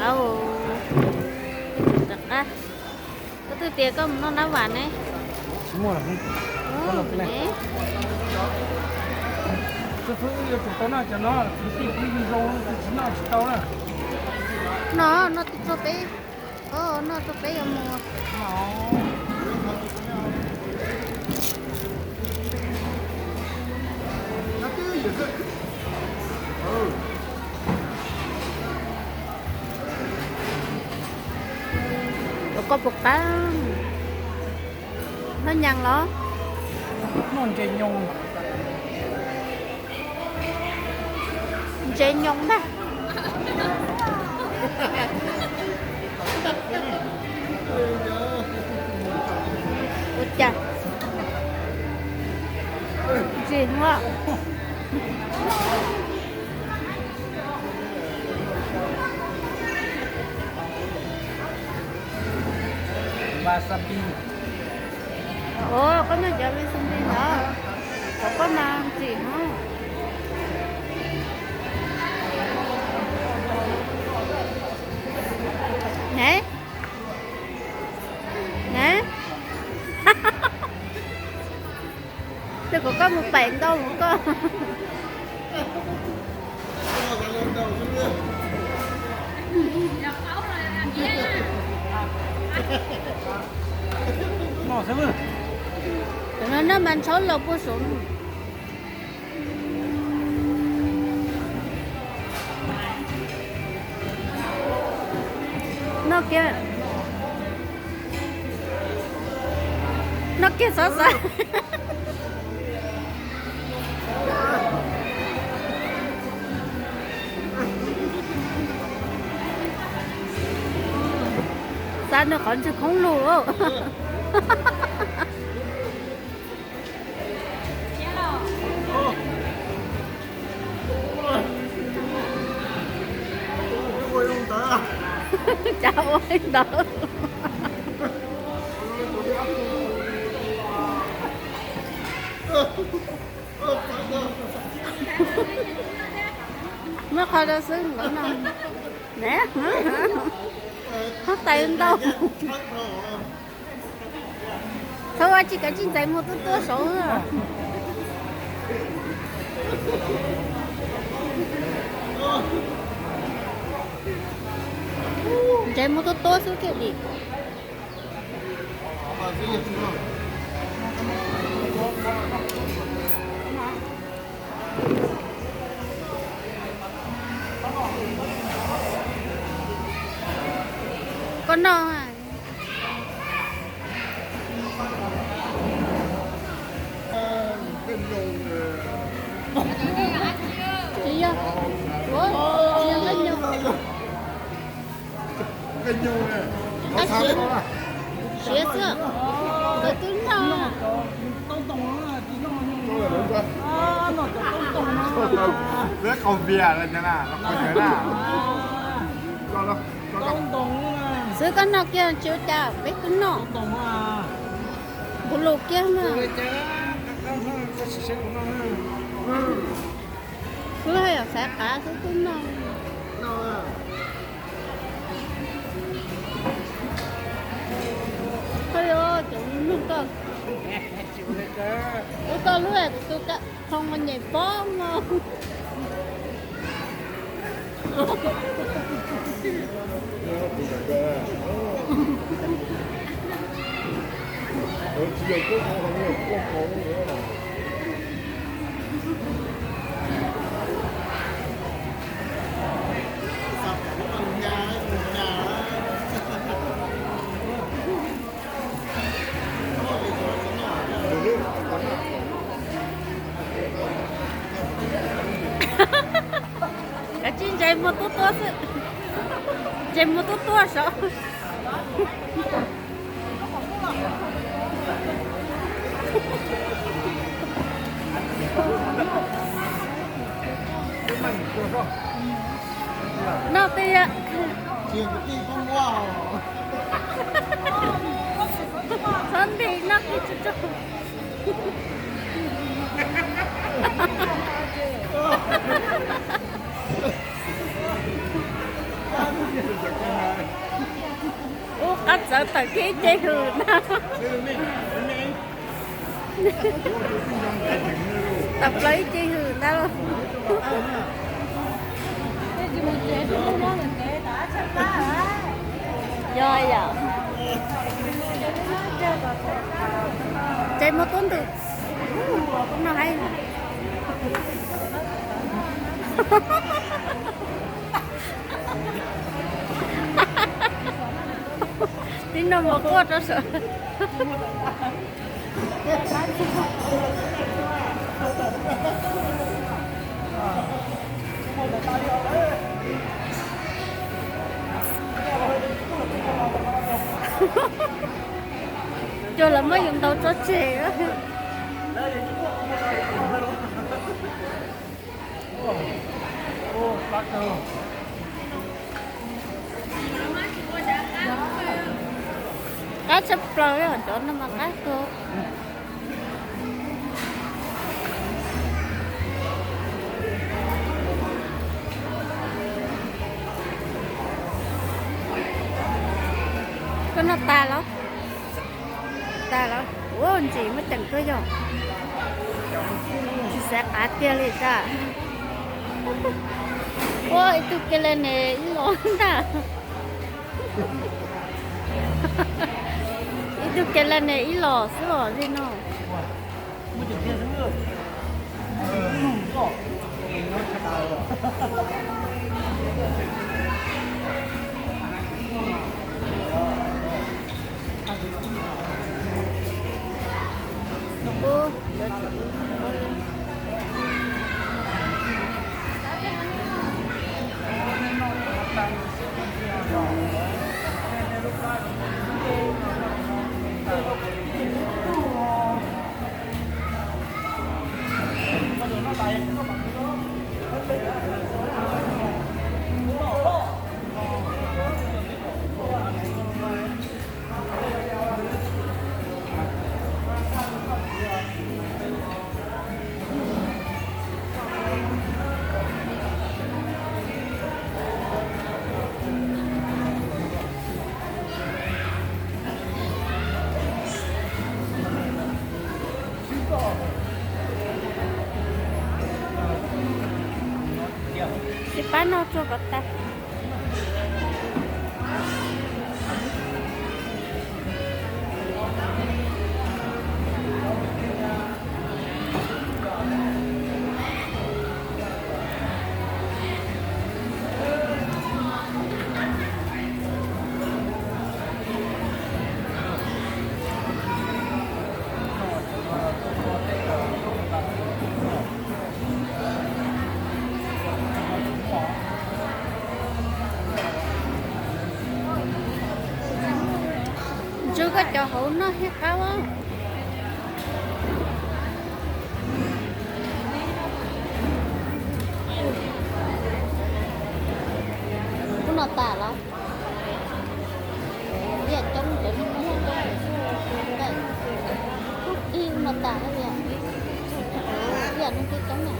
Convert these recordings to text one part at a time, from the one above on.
Au, rov qab. Koj twb tias koj mus noj nab vam ne. Tsis muaj lawm ne. Xib fwb yuav tsum tau noj cov no, kwv tij phooj ywg zoo, tsis noj tsis tau na. Noj, noj tib txog peb, noj txog peb yuav mus. Ua koj puas qab? Noj nyees los? Noj ntses nyoos. Ntses nyoos ntag. Ua cas ntsis no. Wasabi. Ua, koj noj cov wasabi ntawd, kom koj mas ntsim no. Ne, ne, twb kom koj mus pem ntau mus koj. Cov no noj mas ntshauv los puag saud. Noj kiag, noj kiag xov xav. Xav nws qhov ntswg khoob lug. Cas ua li ntawd. Muab qhov rau xwb nkawd no. Ne, huab tais ntau. Thaum ua tsis kav tsij ntxais muag tuaj tuaj saud. Ntxais muag tuaj tuaj xwb thiaj li. Koj noj. Tsis yog, tsis yog nkauj nyuj. Siav xwb, nkawd twb noj. Xwb koj noj kiag tsis ua cas, peb twb noj. Kuv lus kiag na. Xwb haj yam xav qav xwb twb noj. Haj yog cov nug koj, ua koj lub kuv tus ka hoo nyem pob no. Kav tsij ntxais muag tuaj tuaj xwb. Ntxais muag tuaj tuaj saud. Noj twb yog txhob nti noj twb tsis tsaug. Tawm kiag ib ce hws ntag. Tawm plaws ib ce hws ntag lauj. Yog yom. Tsev muaj tub ntws no hais. Tib no mus quaj rau saum. Cog lawv muab yus ntaus tso tseg. Qab tshaj plaws, cov no mas qab kawg. Koj noj tas los? Tas los? Ua ntsis muaj ceem kawg yog. Tsis xav qab tiag li tas. Ua ib tug ke le ne ib los ntag. Ib tug ke le ne ib los xwb los li no. Sim pab noj tsuag kom tag. Ntsw koj cov hauv noj thiab qab. Ub no tas los? Liaj coob cov niag muag coob xwb. Ub no tas li. Liaj no twb coob na.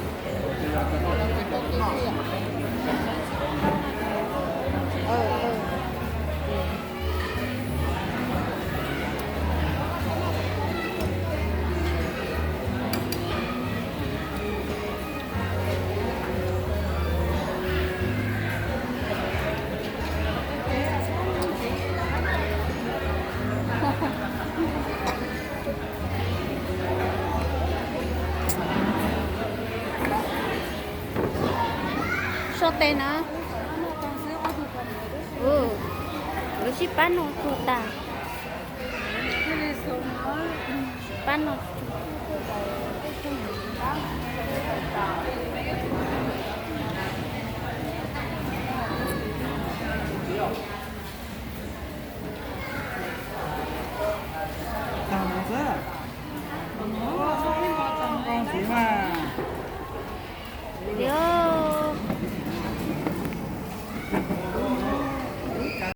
So tes na. Lawv sib pab noj tsuag tas. Pab noj tsuag.